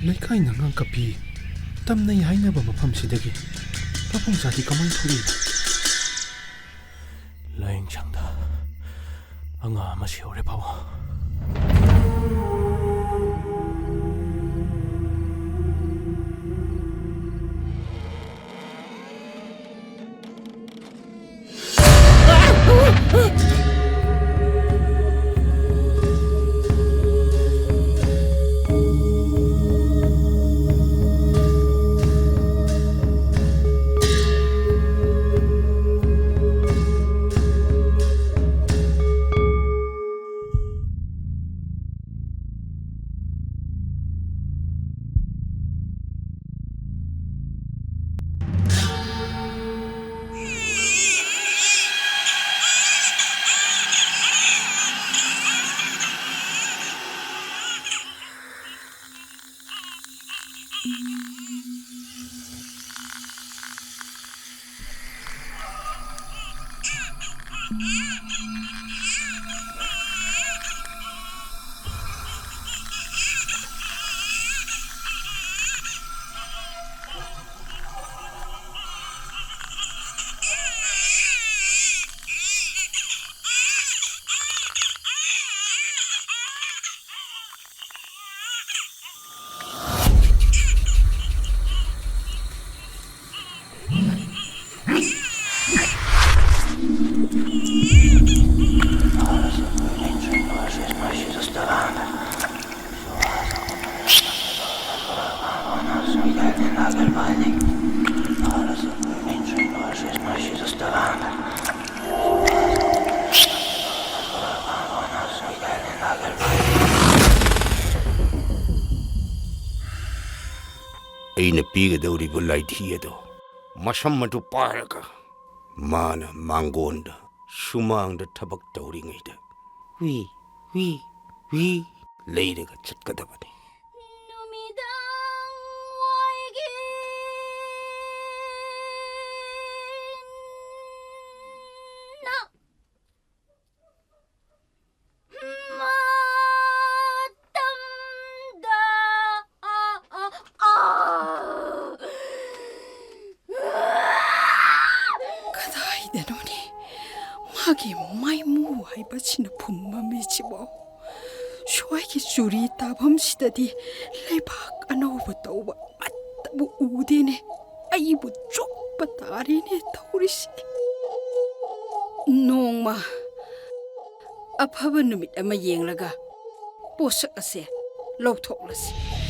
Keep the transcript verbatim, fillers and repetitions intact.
ꯂꯩꯀꯥꯏ ꯅꯉꯥꯡ ꯀꯞꯄꯤ ꯇꯝꯅꯩ ꯍꯥꯏꯅꯕ ꯃꯐꯝꯁꯤꯗꯒꯤ ꯄꯥꯕꯨꯡ ꯆꯥꯗꯤ ꯀꯃꯥꯏꯅ ꯊꯣꯛꯂꯛꯏꯕ? ꯂꯥꯏꯌꯦꯡꯁꯪꯗ ꯑꯉꯥꯡ ꯑꯃ ꯁꯤꯍꯧꯔꯦ, ꯄꯥꯕꯨꯡ꯫ ꯑꯩꯅ ꯄꯤꯒꯗꯧꯔꯤꯕ ꯂꯥꯏꯙꯤ ꯑꯗꯣ ꯃꯁꯝ ꯑꯗꯨ ꯄꯥꯏꯔꯒ ꯃꯥꯅ ꯃꯥꯡꯒꯣꯟꯗ ꯁꯨꯃꯥꯡꯗ ꯊꯕꯛ ꯇꯧꯔꯤꯉꯩꯗ ꯍꯨꯏ, ꯍꯨꯏ, ꯍꯨꯏ ꯂꯩꯔꯒ ꯆꯠꯀꯗꯕꯅꯤ꯫ ꯅꯨꯃꯤꯗꯥꯡ ꯋꯥꯏꯒꯤ ꯅ ꯃꯇꯝꯗ ꯃꯥꯒꯤ ꯃꯥꯏꯃꯨ ꯍꯥꯏꯕꯁꯤꯅ ꯐꯨꯝꯕ ꯃꯤꯠꯁꯤꯕꯨ ꯁ꯭ꯋꯥꯏꯒꯤ ꯆꯨꯔꯤ ꯇꯥꯐꯝꯁꯤꯗꯗꯤ ꯂꯩꯕꯥꯛ ꯑꯅꯧꯕ ꯇꯧꯕ ꯑꯃꯠꯇꯕꯨ ꯎꯗꯦꯅꯦ꯫ ꯑꯩꯕꯨ ꯆꯨꯞꯄ ꯇꯥꯔꯦꯅꯦ ꯇꯧꯔꯤꯁꯦ꯫ ꯅꯣꯡꯃ ꯑꯐꯕ ꯅꯨꯃꯤꯠ ꯑꯃ ꯌꯦꯡꯂꯒ ꯄꯣꯠꯁꯛ ꯑꯁꯦ ꯂꯧꯊꯣꯛꯂꯁꯤ꯫